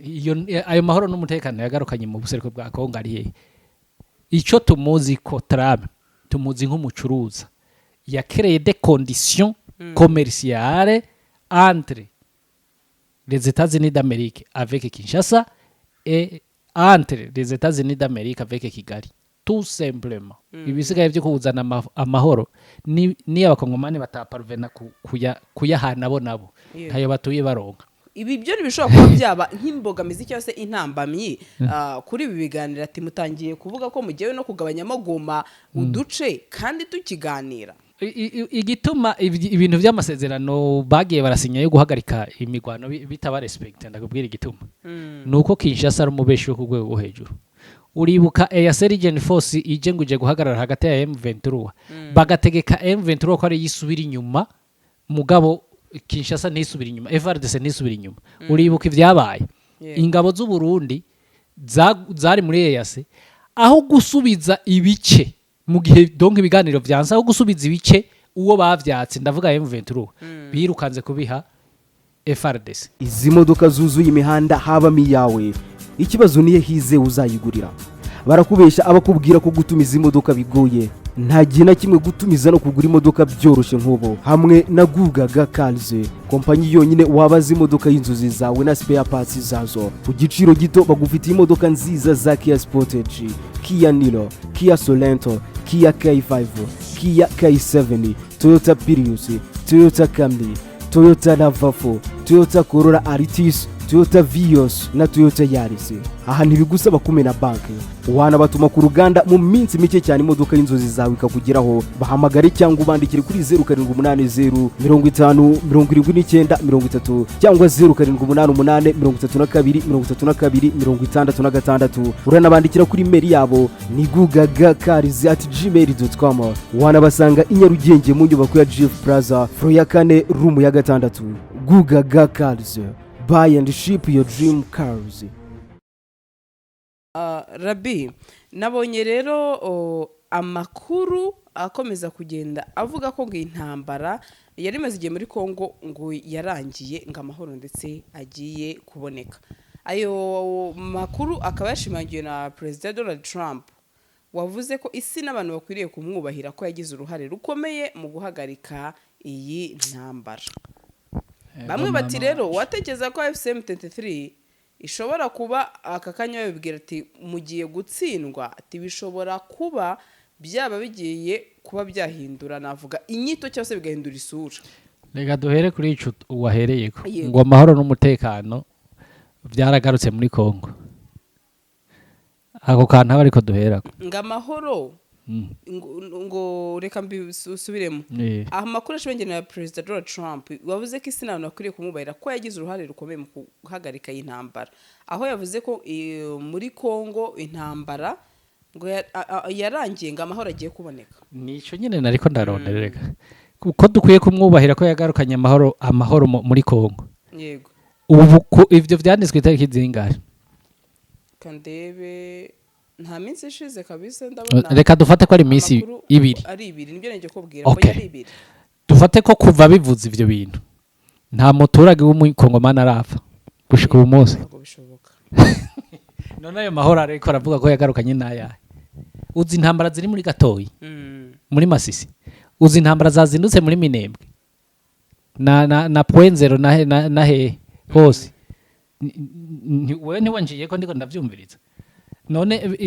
Iyo ayo mahoro n'umutekano yagarukanye mu buseruko bwa Kongo ari hehe? Icyo tumuzi ko Trump, tumuzi nk'umucuruza ya créé des conditions commerciales entre les États-Unis d'Amérique avec Kinshasa et entre les États-Unis d'Amérique avec Kigali, tout simplement. Ibisigaye byo kuzana amahoro ni abakongomani bataparvena kuyahana bo nabo, ntayo batuye baronka. Ibi byo ntibishobora kuba byaba nk'imbogamizi cyangwa se intambamyi kuri ibi biganiro? Ati mutangiye kuvuga ko mugiye no kugabanyamo Goma uduce kandi tukiganira. Igituma ibintu by'amasezerano bagiye barasinya yo guhagarika imigwano bitaba respecté, ndakubwira igituma, ni uko Kinshasa ari umubeshi wo ku rwego rwo hejuru. Uribuka EAC Region Force ije ngo ije guhagarara hagati ya M23, bagategeka M23 ko ari yisubira inyuma, mugabo Kinshasa ntisubira inyuma, FARDC ntisubira inyuma. Uribuka ibyabaye? Ingabo z'u Burundi zari muri EAC, aho gusubiza ibice mu gihe donc ibiganiro vyanse, aho gusubiza ibice uwo bavyatse, ndavuga M23, birukanze kubiha FARDC. Izi modoka zuzuye imihanda habamo iyawe? Ikibazo niyo hizewe uzayigurira. Barakubeshya abakubwira ko gutumiza imodoka bigoye. Nta gihe na kimwe gutumiza no kugura imodoka byoroshye nk'ubu hamwe na Gugaga Cars, kompanyi yonyine wabaza imodoka y'inzozi zawe na spare parts zazo ku giciro gito. Bagufitiye imodoka nziza za Kia Sportage, Kia Niro, Kia Sorento, Kia K5, Kia K7, Toyota Prius, Toyota Camry, Toyota RAV4, Toyota Corolla Altis, Toyota Vios na Toyota Yaris. Aha ntibigusaba kumena banki, wanabatuma ku ruganda mu minsi mike cyane imodoka y'inzozi zawe ikakugeraho. Bahamagare cyangwa ubandikire kuri 0780507930 cyangwa 0788323266. Uranabandikira kuri email yabo ni gugagacars@gmail.com. Wanabasanga i Nyarugenge mu nyubako ya GF Plaza, floor ya kane, room ya gatandatu. Gugaga Cars, buy and ship your dream cars. Rabi, nabonye rero amakuru akomeza kugenda avuga ko ngo intambara yari imaze igihe muri Congo ngo yarangiye, ngo amahoro ndetse agiye kuboneka. Ayo makuru akaba yashimangiwe na Perezida Donald Trump, wavuze ko isi n'abantu bakwiriye kumwubahira ko yagize uruhare rukomeye mu guhagarika iyi ntambara. Bamwe bati rero watekereza ko AFC M23 ishobora kuba aka kanya babibwira ati mugiye gutsindwa, ati bishobora kuba byaba bigiye kuba byahindura, navuga inyito cyangwa se bigahindura isura. Reka duhere kuri ico wahereyeko, ngo amahoro n'umutekano byaragarutse muri Kongo. Ako kantu aba ariko duherako. Ngo amahoro, ngo reka mbisubiremo. Amakuru ashimangira na Perezida Donald Trump, wavuze ko isi n'abantu bakwiriye kumwubahira ko yagize uruhare rukomeye mu guhagarika iyi ntambara, aho yavuze ko muri Congo intambara ngo yarangiye, ngo amahoro agiye kuboneka. Nico nyene nariko ndarondera. Reka, kuko dukwiye kumwubahira ko yagarukanye amahoro muri Kongo. Ubu ivyo vyanditswe itariki zingahe? Kandebe, nta minsi ishize kabisa, ndabona. Reka dufate ko ari iminsi Amakuru 2. Ari 2, nibyo ngiye kubwira. Mbonye ari 2. Dufate ko kuva bivuze ivyo bintu nta muturage w'umukongomani arapfa gushika ubu munsi. Ntabwo bishoboka. None ayo mahoro ariko aravuga ko yagarukanye n'ayahe? Uzi intambara ziri muri Gatoyi, muri Masisi? Uzi intambara zazindutse muri Minembwe na Point Zéro na hehe hose? Wewe ntiwanjiye ko ndiko ndavyumviriza. None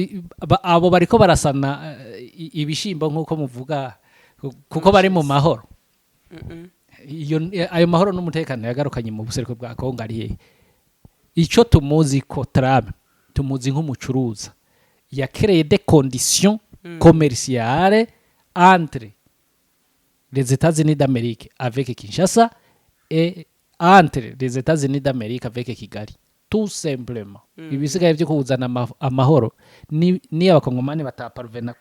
abo bariko barasana ibishimbo nk'uko muvuga kuko bari mu mahoro? Iyo ayo mahoro n'umutekano yagarukanye mu buseruko bwa Kongo ari hehe? Ico tumuzi ko Trump, tumuzi nk'umucuruza ya créé des conditions commerciales entre les États-Unis d'Amérique avec Kinshasa et entre les États-Unis d'Amérique avec Kigali, tout simplement. Ibisigaye byo kuzana amahoro ni abakongomani bataparvena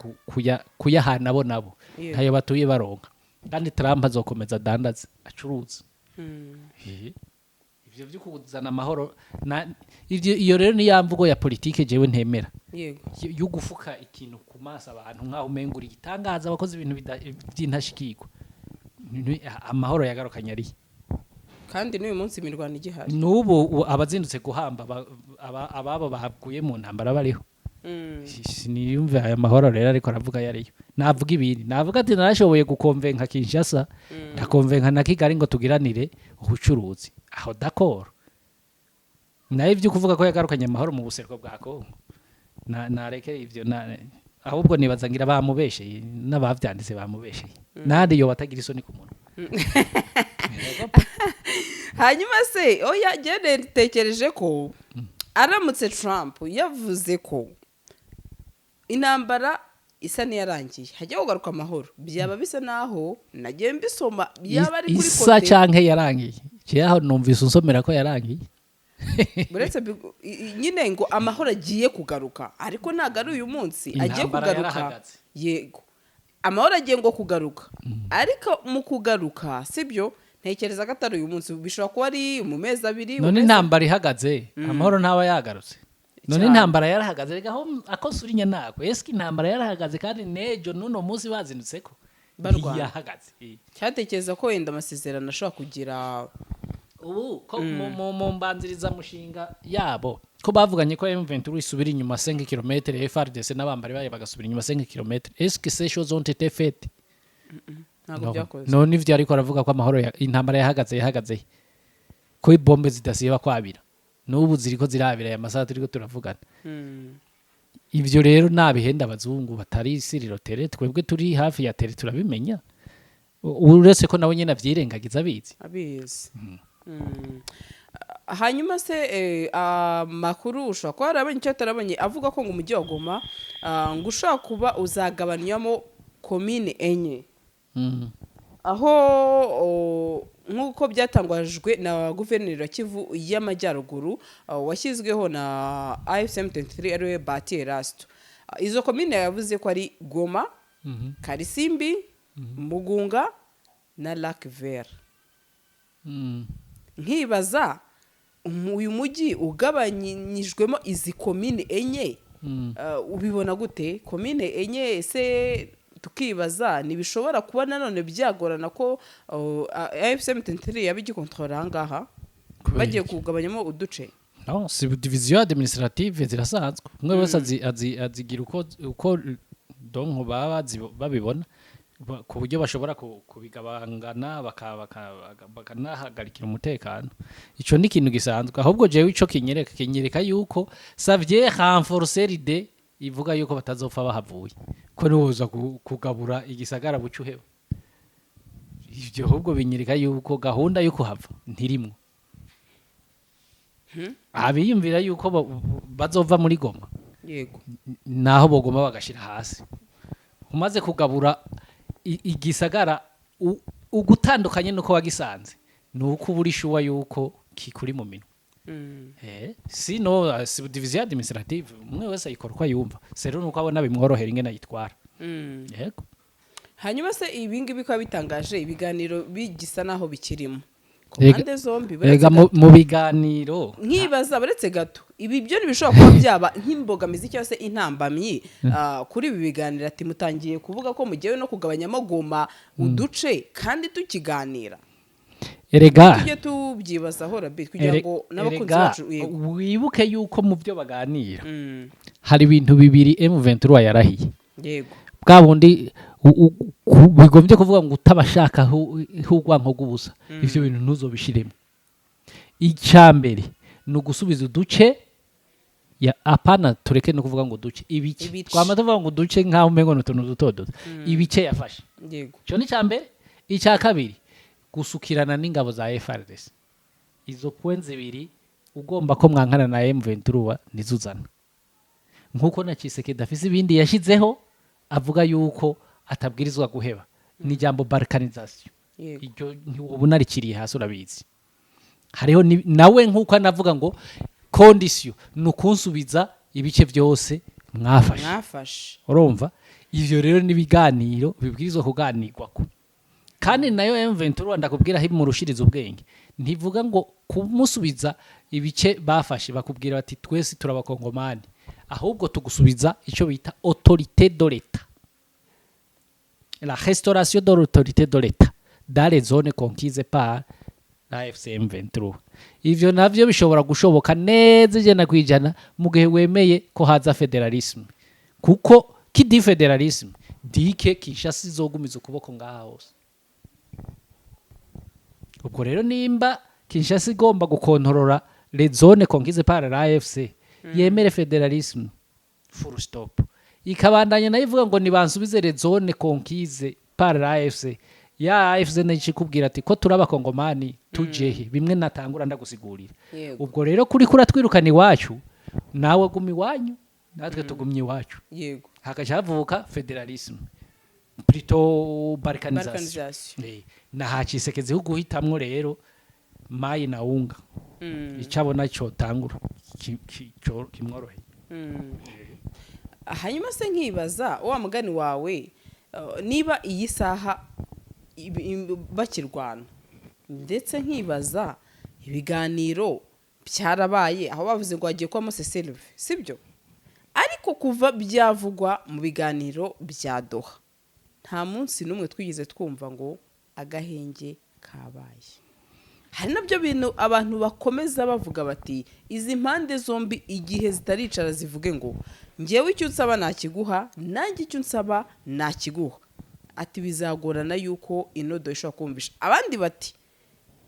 kuyahana bo nabo, ntayo batuye baronka, kandi Trump azokomeza adandaze, acuruza. Ivyo byo kuzana amahoro na ivyo, iyo rero ni ya mvugo ya politike jewe ntemera yo gufuka ikintu ku maso abantu nkaho umenga uri igitangaza, abakoze ibintu by'intashikirwa. Amahoro yagarukanye ari Kandi n'uyu munsi imirwano igihari. N'ubu abazindutse guhamba ababo baguye mu ntambara bariho. Siniyumve aya mahoro rero ariko aravuga yariyo. Navuga ibindi, navuga ati narashoboye gukonvenka Kinshasa, ndakonvenka na Kigali ngo tugiranire ubucuruzi, aho d'accord. Nayo ibyo kuvuga ko yagarukanye amahoro mu buseruko bwa Kongo, nareke ivyo ahubwo nibaza ngira bamubesheye, n'abavyanditse bamubesheye, nandi yo batagira isoni ku munwa. Hanyuma se, oya, njye ntekereje ko aramutse Trump yavuze ko intambara isa n'iyarangiye, hajya kugaruka amahoro, byaba bisa naho nagiye mbisoma, byaba ari kuri isa côté canke yarangiye. Jewe aho numvise unsomera ko yarangiye. Uretse nyine ngo amahoro agiye kugaruka, ariko ntabwo ari uyu munsi agiye Intambara kugaruka. yarahagaze. Yego, amahoro agiye ngo kugaruka, ariko mu kugaruka sibyo, ntekereza ko atari uyu munsi, bishobora kuba ari mu mezi 2, mu None mezi intambara ihagaze, amahoro ntaba yagarutse? None Cyane. intambara yarahagaze? Reka aho ako surinya nako eske intambara yarahagaze kandi nejo nuno munsi bazindutse ko Barwana. ntiyahagaze. Cyatekereza ko wenda amasezerano ashobora kugira Ubu ko mu mbanziriza mushinga yabo ko bavuganye ko M23 isubira inyuma 5 km, FARDC n'abambari bayo bagasubira inyuma 5 km, est-ce que ces choses ont été faites? Ntabwo No. byakoze. None ivyo ariko aravuga ko amahoro intambara yahagaze, yahagaze ko ibombe zidasiba kwabira? N'ubu ziriko zirabira aya masaha turiko turavugana. Ivyo rero nabihenda abazungu batari sur le terrain, twebwe turi hafi ya terrain turabimenya. Uretse ko nawe nyene avyirengagiza abizi. Abizi. Hanyuma se amakuru ushobora kuba warabonye icyo atarabonye, avuga ko ngo umujyi wa Goma ngo ushobora kuba uzagabanywamo komine enye, aho nk'uko byatangajwe na guverineri wa Kivu y'Amajyaruguru washyizweho na AFC M23, ariwe Bahati Erasto. Izo komine yavuze ko ari Goma, Karisimbi, Mugunga na Lac Vert. Nkibaza uyu mujyi ugabanyijwemo izi komine enye, ubibona gute? Komine enye ese tukibaza ntibishobora kuba nanone byagorana ko AFC M23 yaba igikontorora aha ngaha Kubera bagiye iki? kugabanyamo uduce? Non, si division administrative zirasanzwe, umwe wese azigira uko donc baba babibona, ku buryo bashobora kubigabangana bakanahagarikira umutekano. Ico ni ikintu gisanzwe. Ahubwo jewe ico kinyereka yuko ça vient renforcer l'idée ivuga yuko batazopfa bahavuye, ko niwoza kugabura igisagara buca uheba. Ivyo ahubwo binyereka yuko gahunda yo kuhava ntirimwo. Abiyumvira yuko bazova muri Goma, naho bogoma bagashira hasi, umaze kugabura igisagara ugutandukanye nuko wagisanze, nuko uba uri sure yuko kikuri mu minwe. Sino si division administrative, umwe wese ayikora uko ayumva, sero nuko abona bimworohera ingene ayitwara. Yego. Hanyuma se ibi ngibi bikaba bitangaje, ibiganiro bigisa naho bikirimo ku mpande zombi, buretse Rega gato. mu biganiro Nkibaza, buretse gato, ibi byo ntibishobora kuba byaba nk'imbogamizi cyangwa se intambamyi kuri ibi biganiro? Ati mutangiye kuvuga ko mugiye no kugabanyamo Goma uduce kandi tukiganira. Erega Tujye tubyibazaho rabi, kugira ngo n'abakunzi bacu, yego. Wibuke yuko mu byo baganira hari ibintu bibiri M23 yarahiye. Bwa bundi bigombye kuvuga ngo utabashaka h'urwanko rw'ubusa, ivyo bintu ntuzobishiremo. Icya mbere ni ugusubiza uduce ya apana, tureke no kuvuga ngo uduce, ibice. Ibice. Twama tuvuga ngo uduce nk'aho umengo ni utuntu duto duto, ibice yafashe. Icyo ni icya mbere. Icya kabiri, gusukirana n'ingabo za FARDC. Izo points zibiri ugomba ko mwankana na M23 nizuzana, nkuko na Tshisekedi afise ibindi yashizeho avuga yuko atabwirizwa guheba, ni ijambo balkanisation. Iryo ntiwobona rikiriye hasi, urabizi. Hariho nawe nkuko anavuga ngo condition ni ukunsubiza ibice byose mwafashe. Mwafashe. Urumva ivyo rero n'ibiganiro bibwirizwa kuganirwako. Kandi nayo M23 ndakubwira aho imurushiriza ubwenge, ntivuga ngo kumusubiza ibice bafashe, bakubwira bati twese turabakongomani, ahubwo tugusubiza icyo bita autorité de l'État, la restauration de l'autorité de l'État dans les zones conquises par na AFC M23. Ivyo navyo bishobora gushoboka neza 100% mu gihe wemeye ko haza fédéralisme, kuko qui dit fédéralisme dit que Kinshasa izogumiza ukuboko ngaha hose. Ubwo rero nimba Kinshasa igomba gukontorora les zones conquises par l'AFC, yemere fédéralisme, full stop. Ikabandanya nayo ivuga ngo nibansubize les zones conquises par l'AFC. Ya AFC nayo ikikubwira ati ko turi abakongomani, tujehe bimwe natangura ndagusigurira. Ubwo rero kuri kuratwirukana iwacu, nawe guma iwanyu, natwe tugumye iwacu. Hagaca havuka fédéralisme, plutôt balkanisation. Balkanisation. Na Tshisekedi ho guhitamwo rero mayi na unga, icyo abona cyotangura kimworoheye. Hanyuma se nkibaza wa mugani wawe, niba iyi saha bakirwana, ndetse nkibaza ibiganiro byarabaye aho bavuze ngo hagiye kubamo cessez-le-feu, sibyo? Ariko kuva byavugwa mu biganiro bya Doha, nta munsi n'umwe twigeze twumva ngo agahenge kabaye. Hari nabyo bintu abantu bakomeza bavuga bati izi mpande zombi igihe zitaricara zivuge ngo ngewe icyo unsaba nakiguha, nanjye icyo unsaba nakiguha, ati bizagorana yuko inodo ishobora kumvisha. Abandi bati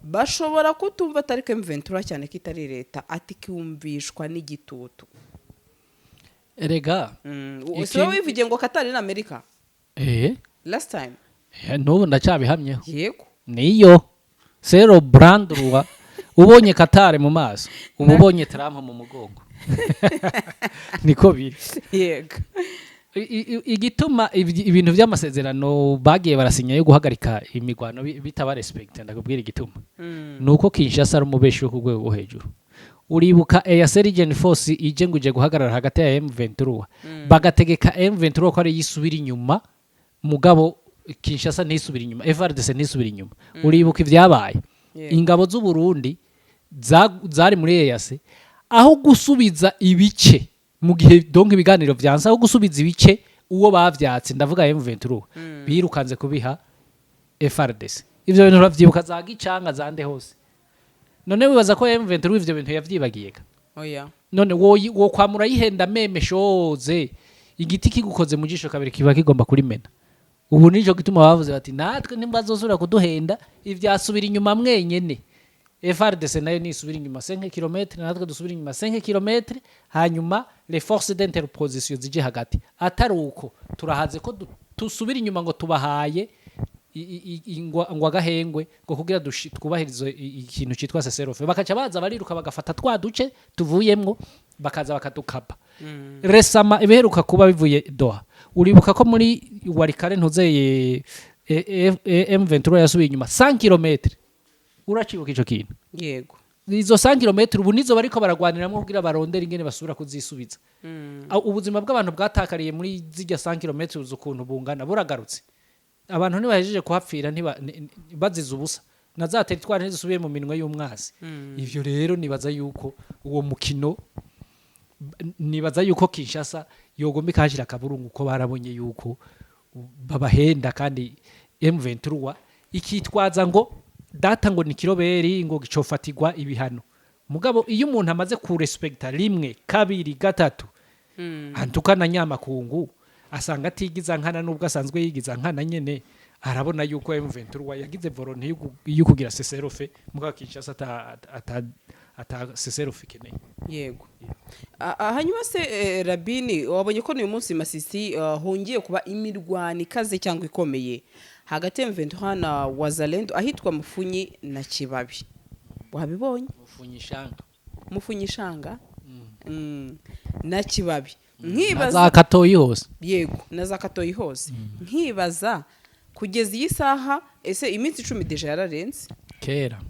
bashobora kutumva atari M23, cyane ko itari leta, ati kumvishwa n'igitutu. Erega Si wowe wivugiye ngo Katari na Amerika last time? N'ubu ndacyabihamyeho. Niyo sero brandruwa, ubonye Katari mu maso uba ubonye Trump mu mugongo, niko biri. Igituma ibintu by'amasezerano bagiye barasinya yo guhagarika imigwano bitaba respecté, ndakubwira igituma, ni uko Kinshasa ari umubeshi wo ku rwego rwo hejuru. Uribuka EAC Region Force ije ngo ije guhagarara hagati ya M23, bagategeka M23 ko ari yisubira inyuma, mugabo Kinshasa ntisubira inyuma, FARDC ntisubira inyuma. Uribuka ibyabaye? Ingabo z'u Burundi zari muri EAC, aho gusubiza ibice mu gihe donc ibiganiro vyanse, aho gusubiza ibice uwo bavyatse, ndavuga M23, birukanze kubiha FARDC. Ivyo bintu uravyibuka, za Gicanga zande hose. None wibaza ko M23 ivyo bintu yavyibagiye ka? Oya. None wo kwamura yihenda meme shoze, igiti kigukoze mu jisho kabiri kiba kigomba kurimena. Ubu nico gituma bavuze bati natwe ntibazosubira kuduhenda, ivyasubira inyuma mwenyene. FARDC nayo nisubira inyuma 5 km, natwe dusubira inyuma 5 km, hanyuma les forces d'interposition zije hagati. Atari uko turahaze ko tusubira inyuma ngo tubahaye ngo agahengwe, ngo kugira twubahirize ikintu citwa cessez-le-feu, bakaca baza bariruka bagafata twa duce tuvuyemwo, bakaza bakadukaba. Resama ibiheruka kuba bivuye Doha, uribuka ko muri Walikale ntuzeye M23 yasubiye inyuma 100 km? Uracibuka ico kintu? Yego. Izo 100 km ubu nizo bariko baragwaniramwo kugira barondere ingene basubira kuzisubiza. Ubuzima bw'abantu bwatakariye muri zirya 100 km uzi ukuntu bungana? Buragarutse? Abantu ntibahejeje kuhapfira, bazize ubusa, na za territoire ntizisubiye mu minwe y'umwasi. Ivyo rero nibaza yuko uwo mukino, nibaza yuko Kinshasa yogomba ikahashira akaburungu, ko barabonye yuko babahenda, kandi M23 ikitwaza ngo data ngo ni kiroberi, ngo gicofatirwa ibihano. Mugabo iyo umuntu amaze kurespekta rimwe, kabiri, gatatu, antuka na nyamakungu asanga atigiza nkana, nubwo asanzwe yigiza nkana nyene, arabona yuko M23 yagize volonté yo kugira cessez-le-feu, mugabo Kinshasa ata cessez-le-feu ikeneye. Yego. Hanyuma se Rabini, wabonye ko uyu munsi Masisi hongeye kuba imirwano ikaze cyangwa ikomeye hagati ya M23 na Wazalendo ahitwa Mufunyi na Kibabi, wabibonye? Mufunyishanga. Mufunyi Shanga na Kibabi. Na Nkibaza za Katoyi hose. Yego, na za Katoyi hose. Nkibaza kugeza iyi saha, ese iminsi 10 déjà yararenze? Kera.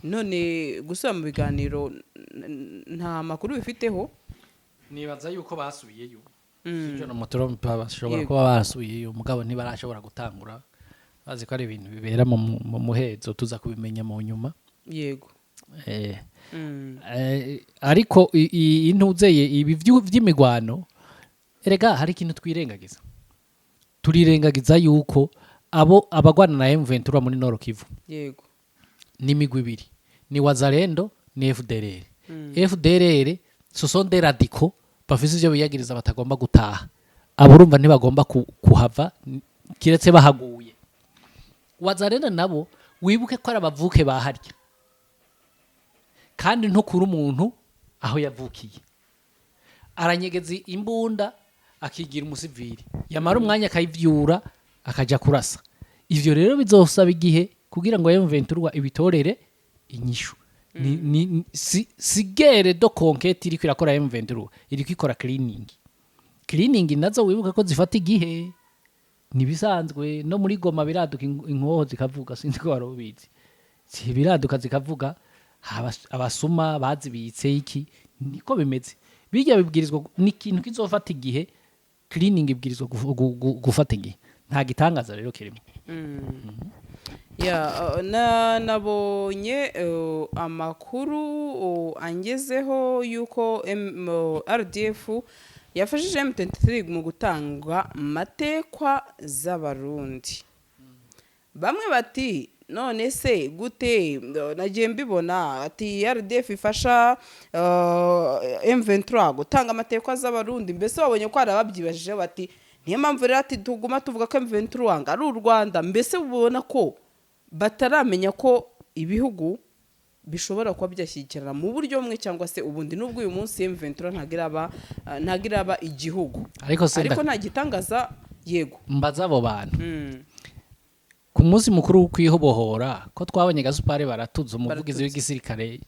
None gusubira mu biganiro nta makuru bifiteho? Nibaza yuko basubiyeyo. Sivyo? No mutoro bashobora kuba barasubiyeyo, mugabo ntibarashobora gutangura, bazi ko ari ibintu bibera mu muhezo, tuza kubimenya mu nyuma. Ariko intuzeye ibi vy'imigwano, erega hari ikintu twirengagiza, turirengagiza yuko abo abagwana na M23 muri Nord Kivu Ni imigwi ibiri, ni Wazalendo, ni FDLR. FDLR ce sont des radicaux bafise ivyo biyagiriza, batagomba gutaha. Abo urumva ntibagomba kuhava kiretse bahaguye. Wazalendo nabo wibuke ko ari abavuke baharya, kandi ntukura umuntu aho yavukiye. Aranyegeza imbunda akigira umusivili, yamara umwanya akayivyura akaja kurasa. Ivyo rero bizosaba igihe kugira ngo M23 ibitorere inyishu. Ni, si guerre de conquête iriko irakora M23, iriko ikora cleaning. Cleaning nazo wibuke ko zifata igihe, nibisanzwe. No muri Goma biraduka inkoho zikavuga, sinzi ko wari ubizi. Si biraduka zikavuga, abasuma bazibitse iki, niko bimeze. Bijya bibwirizwa ni ikintu kizofata igihe. Cleaning ibwirizwa gufata igihe, nta gitangaza rero kirimo. Ya, nabonye amakuru angezeho yuko RDF yafashije M23 mu gutanga matekwa z'Abarundi. Bamwe bati: "None se gute?" Nagiye mbibona ati RDF ifasha M23 gutanga amatekwa z'Abarundi. Mbese wabonye ko hari ababyibajije bati: "Niyo mpamvu rero," ati, "tuguma tuvuga ko M23 ngo ari u Rwanda." Mbese ubona ko bataramenya ko ibihugu bishobora kuba byashyigikirana mu buryo bumwe cyangwa se ubundi, nubwo uyu munsi M23 ntabwo iraba igihugu. Ariko se ariko nta gitangaza, yego. Mbaza abo bantu, ku munsi mukuru wo kwihobohora ko twabonye Gasupari baratuza umuvugizi Baratuza. w'igisirikare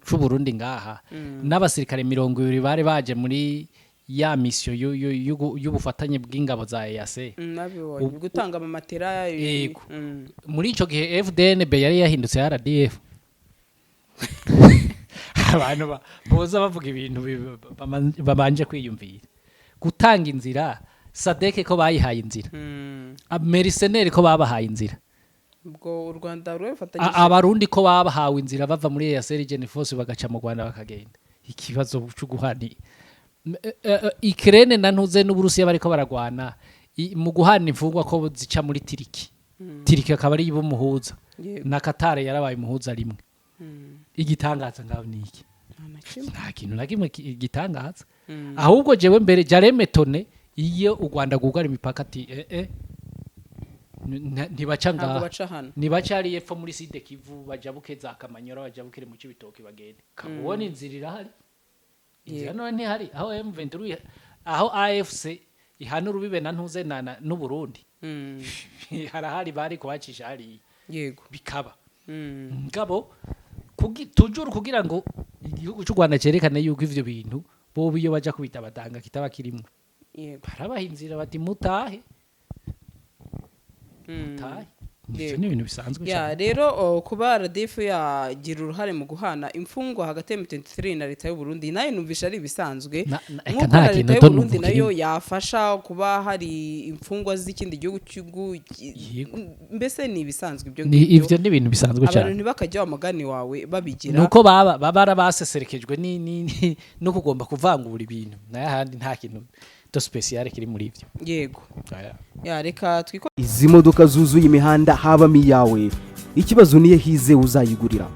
c'u Burundi ngaha n'abasirikare 20 bari baje muri ya mission y'ubufatanye bw'ingabo za EAC. Nabibonye gutanga amamatera. Yego. Muri ico gihe FDNB yari yahindutse RDF. Abantu boza bavuga ibintu babanje kwiyumvira gutanga inzira. SADC ko bayihaye inzira, mercenaires ko babahaye inzira, Ubwo u Rwanda rwabifatanyije. Abarundi ko babahawe inzira bava muri EAC Region Force bagaca mu Rwanda bakagenda. Ikibazo cyo guhana Ukraine na ntuze n'Uburusiya bariko baragwana, mu guhana imfungwa ko zica muri Turquie, Turquie akaba ari bo muhuza, na Qatar yarabaye umuhuza rimwe. Igitangaza ngaho ni iki? Nta na kimwe. Nta kintu na kimwe gitangaza. Ahubwo jewe mbere jaremetone iyo u Rwanda rwugara imipaka ati ntibaca Ntabwo ngaha, baca hano. Ntibaca hariya epfo muri Sud Kivu, bajabuke za Kamanyora, bajabukire mu Cibitoke bagende. Kabubona inzira irahari, inzira none ntihari aho M23, aho AFC ihana urubibe na ntuze na n'Uburundi. Harahari, bari kubacisha hariya, bikaba. Ngabo tujuru kugira ngo igihugu cy'u Rwanda cyerekane yuko ivyo bintu bo iyo baja kubita abadanga kitaba kirimo, barabaha inzira bati: "Mutahe, mutahe." Ivyo ni ibintu bisanzwe Ya, cyane. rero kuba RDF yagira uruhare mu guhana imfungwa hagati ya M23 na leta y'u Burundi nayo numvisha ari ibisanzwe, Eka nk'uko nta na kintu leta y'u to Burundi numva nayo kirimo. yafasha kuba hari imfungwa z'ikindi gihugu Yego. Mbese ni ibisanzwe ibyo Ni ngibyo. ivyo ni ibintu bisanzwe Abantu cyane. ntibakajya wa mugani wawe babigira. Nuko baba barabaseserekejwe ni no kugomba kuvangura ibintu, nayo ahandi nta kintu de spécial kiri muri ivyo. Yego. Aya. Ya, reka twiko Izi modoka zuzuye imihanda habamo iyawe? Ikibazo niyo hize uzayigurira.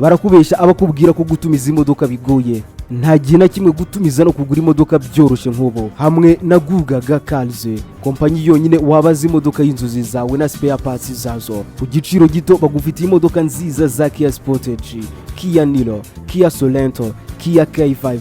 Barakubesha abakubwira ko gutumiza imodoka bigoye. Nta gihe na kimwe gutumiza no kugura imodoka byoroshye nk'ubu hamwe na Gugaga Cars, kompanyi yonyine wabaza imodoka y'inzozi zawe na spare parts zazo ku giciro gito. Bagufitiye imodoka nziza za Kia Sportage, Kia Niro, Kia Sorento, Kia K5,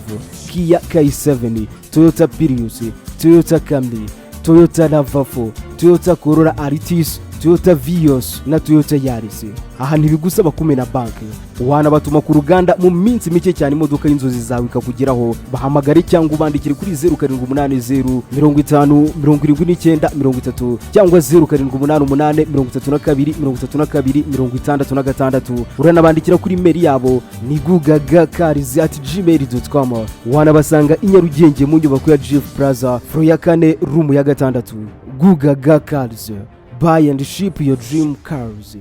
Kia K7, Toyota Prius, Toyota Camry, Toyota RAV4, Toyota Corolla Altis, Toyota Vios na Toyota Yaris. Aha ntibigusaba kumena banki, wanabatuma ku ruganda mu minsi mike cyane imodoka y'inzozi zawe ikakugeraho. Bahamagare cyangwa ubandikire kuri 0780507930 cyangwa 0788323266. Uranabandikira kuri email yabo ni gugagacars@gmail.com. Wanabasanga i Nyarugenge mu nyubako ya GF Plaza, floor ya kane, room ya gatandatu. Gugaga Cars, buy and ship your dream cars.